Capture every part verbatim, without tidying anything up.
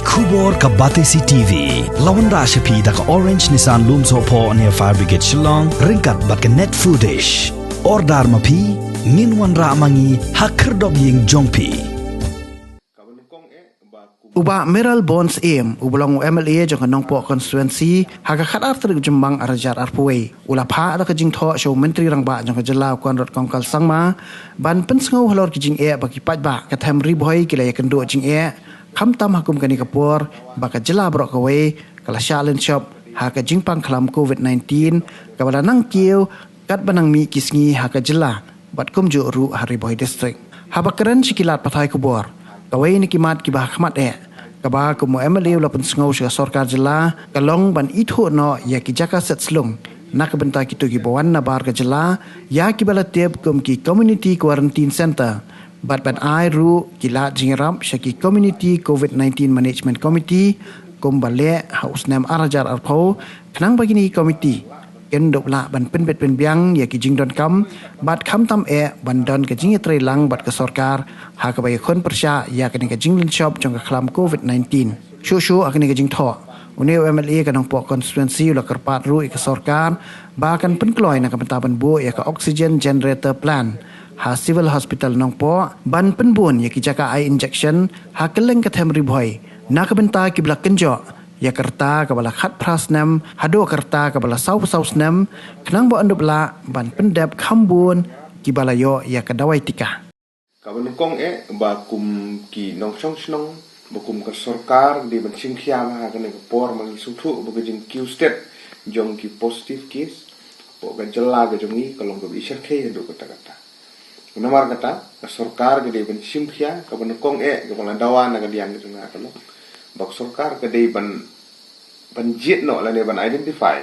Khubor ka Batesi T V. La wanrah sha phi da ka Orange Nissan Lumsohphoh near Fire Brigade Shillong, ryngkat bad ka Net Foodish. Order ma phi, ngin wanrah ma ngi ha khyrdop ïing jong phi. U Bah Mayralborn Syiem, uba long u M L A jong ka Nongpoh Constituency, ha ka khatar tarik u Jymmang arhajar arphew wei, u la phah da ka jingthoh sha u Myntri Rangbah jong ka jylla u Conrad Kongkal Sangma, ban pynsngew halor ki jingeh ba ki paidbah ka Them Ri Bhoi ki la ïakynduh jingeh, khamtam ha kum kane ka por, ba ka jylla baroh kawei, ka la shah lynshop, ha ka jingpang khlam COVID nineteen, kaba la nang kiew, katba nang mih ki sngi ha ka jylla, bad kumjuh ruh ha Ri Bhoi District. Haba kren sha ki lad pathai khubor, kawei na ki mat kiba ha khmat eh, kaba kum u M L A u la pynsngew sha ka sorkar jylla, ka long ban ithuh noh ïa ki jaka set slung, na ka bynta kito kiba wan nabar ka jylla, ïa kiba la tip kum ki Community Quarantine Centre, bad ban ai ruh ki lad jingïarap sha ki Community COVID nineteen Management Committee, kumba leh ha u snem arhajar arphew, khnang ba kine ki committee, kin dup lah ban pynbit pynbiang ïa ki jingdonkam, bad khamtam eh ban don ka jingïatreilang bad ka sorkar, ha kaba ïakhun pyrshah ïa kane ka jinglynshop jong ka khlam COVID nineteen. Shuh shuh ha kane ka jingthoh, une u M L A ka Nongpoh Constituency u la kyrpad ruh ïa ka sorkar, ba kan pynkloi na ka bynta ban buh ïa ka oxygen generator plant ha Civil Hospital Nongpoh, ban pynbun ïa ki jaka ai injection ha kylleng ka Them Ri Bhoi, na ka bynta kiba la kynjoh ïa ka rta kaba la khatphra snem haduh ka rta kaba la sawphew saw snem, khnang ba yn dup lah ban pyndep kham bun kiba la ïoh ïa ka dawai tika. Kaba nyngkong eh, ba kum ki nongshong shnong, ba kum ka sorkar, ka dei ban shim khia ba ha kane ka por, ba ngi sngewthuh ba ka jingkiew stet jong ki positive case hapoh ka jylla ka jong ngi ka long kaba ishyrkhei haduh katta katta. Namar kata, ka sorkar ka dei ban shim khia, kaba nyngkong eh, kaba la dawa na ka liang ka jong nga ka long, ba ka sorkar ka dei ban ban jied noh lane ban identify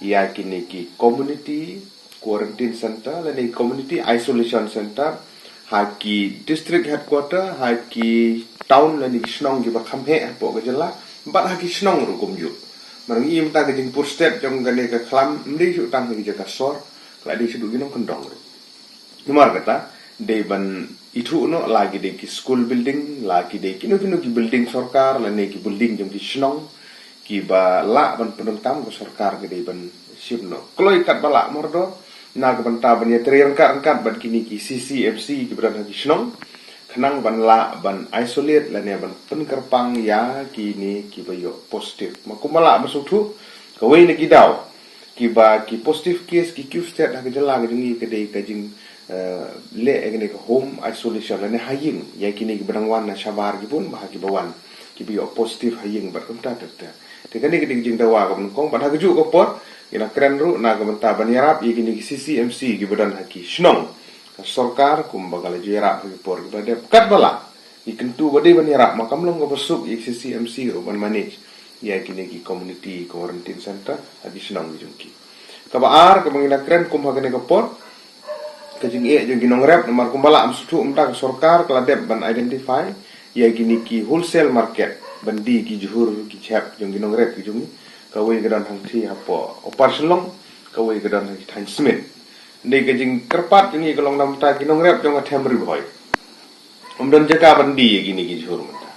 ïa kine ki community quarantine centre lane community isolation centre ha ki district headquarter, ha ki town lane ki shnong kiba kham heh hapoh ka jylla, bad ha ki shnong ruh kumjuh. Namar ngi mynta ka jingpur stet jong kane ka khlam ym dei shuh tang ha ki jaka sor, ka la dei shaduh ki nongkyndong ruh. Namar kata, dei ban ithuh noh la ki dei ki school building, la ki dei kino kino ki building sorkar, lane ki building jong ki shnong, kiba lah ban pyndonkam, ka sorkar ka dei ban shim noh kloi katba lah mardor, na ka bynta ban ïatrei ryngkat ryngkat bad kine ki C C M C kiba don ha ki shnong, khnang ban lah ban isolate lane ban pynkyrpang ïa kine kiba ïoh positive. Ma kumba lah ban sngewthuh, kawei na ki daw kiba ki positive case ki kiew stet ha ka jylla ka jong ngi ka dei ka jing, eh, leh ïa kane ka home isolation lane ha ïing ïa kine kiba dang wan na shabar ki bun bad ha kiba wan kiba ïoh positive ha ïing bad kumta ter ter. Te kane ka dei ka jingdawa kaba nyngkong bad ha kajuh ka por ngi la kren ruh na ka bynta ban ïarap ïa kine ki C C M C kiba don ha ki shnong. Ka sorkar kumba ka la ju ïarap ha ki por kiba dep katba lah. Ngi kyntu ba dei ban ïarap, ma kam long kaba suk ïa ki C C M C ruh ban manage ïa kine ki community quarantine centre ha ki shnong ki jong ki. Kaba ar kaba ngi la kren kum ha kane ka por, ka jingeh jong ki nongrep, namar kumba lah ban sngewthuh mynta ka sorkar ka la dep ban identify ïa kine ki wholesale market ban die ki jhur ki jhep jong ki nongrep ki jong ngi. Kawei ka don hangthie hapoh Upper Shillong, kawei ka don ha ki thaiñ Smit. Dei ka jingkyrpad jong ngi ka long na ka bynta ki nongrep jong ka Them Ri Bhoi. Ym don jaka ban die ïa kine ki jhur mynta.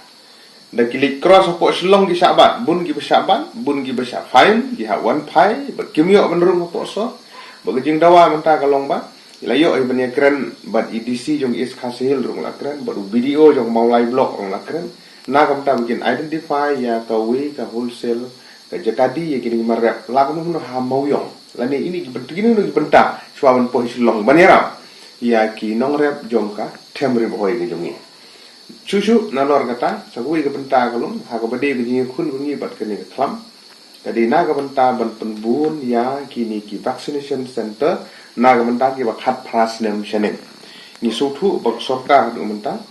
Da ki leit cross hapoh Shillong ki shah bat, bun kiba shah bat, bun kiba shah phai, ki hap wan phai, bad kim ïoh ban rung hapoh sor. Bad ka jingdawa mynta ka long ba ngi la ïoh hi ban ïakren bad i D C jong East Khasi Hills ruh la kren, bad u B D O jong Mawlai Block ruh la kren. Na ka bynta ba kin identify ïa kawei ka wholesale ka jaka die ïa kine ki nongrep, la kano kano ha Mawiong lane ine ki bynta, kine kine ki bynta shuwa ban poi Shillong ban ïarap ïa ki nongrep jong ka Them Ri Bhoi ka jong ngi. Shuh shuh nalor kata, sa kawei ka bynta ka long ha kaba dei ka jingïakhun ka ngi bad kane ka khlam, ka dei na ka bynta ban pynbun ïa kine ki vaccination centre na ka bynta kiba khatphra snem shaneng. Ngi sngewthuh ba ka sorkar haduh mynta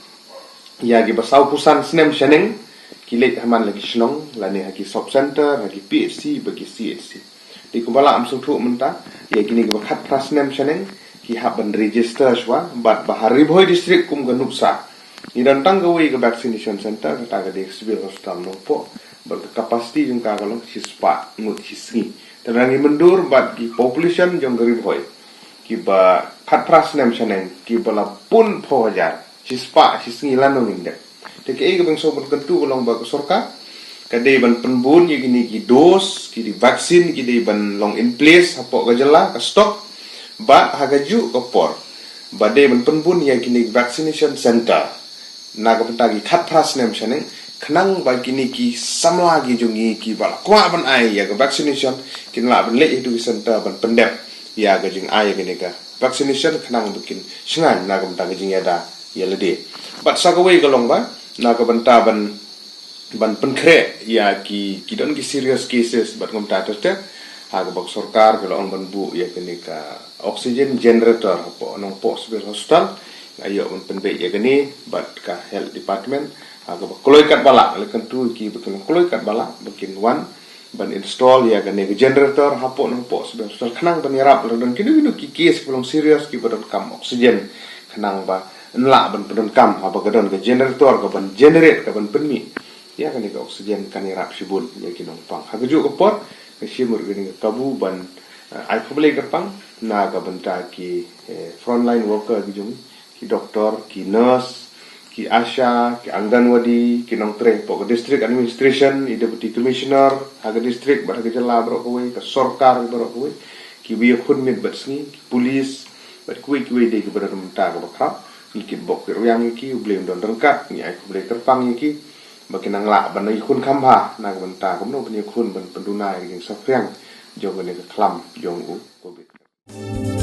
ïa kiba sawphew san snem shaneng ki leit ha man la ki shnong lane ha ki sub centre, ha ki P H C bad ki C H C. Te kumba lah ban sngewthuh mynta ïa kine kiba khatphra snem shaneng ki hap ban register shuwa bad ba ha Ri Bhoi District kum ka nuksa ngi don tang kawei ka vaccination centre, kata ka dei ka Civil Hospital Nongpoh, bad ka capacity jong ka ka long shispah ngut shi sngi. Te ngi myndur bad ki population jong ka Ri Bhoi kiba khatphra snem shaneng kiba la bun phew hajar, shispah shi sngi lano ngin dep. Te kaei kaba nga sngew ban kyntu ka long ba ka sorkar ka dei ban pynbun ïa kine ki dose, ki dei vaccine, ki dei ban long in place hapoh ka jylla, ka stock. Bad ha kajuh ka por ba dei ban pynbun ïa kine ki vaccination center na ka bynta ki khatphra snem shaneng, khnang ba kine ki samla ki jong ngi kiba la kwah ban ai ïa ka vaccination kin lah ban leit ïa kito ki center ban pyndep ïa ka jingai ïa kane ka vaccination, khnang ba kin shngaiñ na ka bynta ka jingïada ïa lade. Bad sa kawei ka long ba na ka bynta ban ban pynkhreh ïa ki, ki don ki serious cases bad kumta ter ter, ha kaba ka sorkar ka la ong ban buh ïa kane ka oxygen generator hapoh Nongpoh Civil Hospital. Nga ïoh ban pynbeit ïa kane bad ka health department, ha kaba kloi katba lah, la kyntu ïa ki ba kin kloi katba lah ba kin wan ban install ïa kane ka generator hapoh Nongpoh Civil Hospital, khnang ban ïarap lada don kino kino ki case kiba long serious kiba donkam oxygen, khnang ba yn lah ban pyndonkam haba ka don ka generator kaban generate, kaban pynmih ïa kane ka oxygen, kan ïarap shibun ïa ki nongpang. Ha kajuh ka por nga shim ruh kane ka kabu ban, eh, ai khublei kyrpang na ka bynta ki, eh, frontline worker ki jong ngi, ki doktor, ki nurse, ki ASHA, ki Anganwadi, ki nongtrei hapoh ka district administration, i deputy commissioner ha ka district bad ha ka jylla baroh kawei, ka sorkar baroh kawei, kiba ïakhun miet bad sngi, ki police bad kiwei kiwei de kiba don bynta kaba khraw. Ngi kitbok kitrwiang ïa ki, U Blei un don ryngkat. Ngi ai khublei kyrpang ïa ki ba kin nang lah ban ïakhun kham bha na ka bynta kumno ban ïakhun ban pynduna ïa ka jingsaphriang jong kane ka khlam jong u Covid.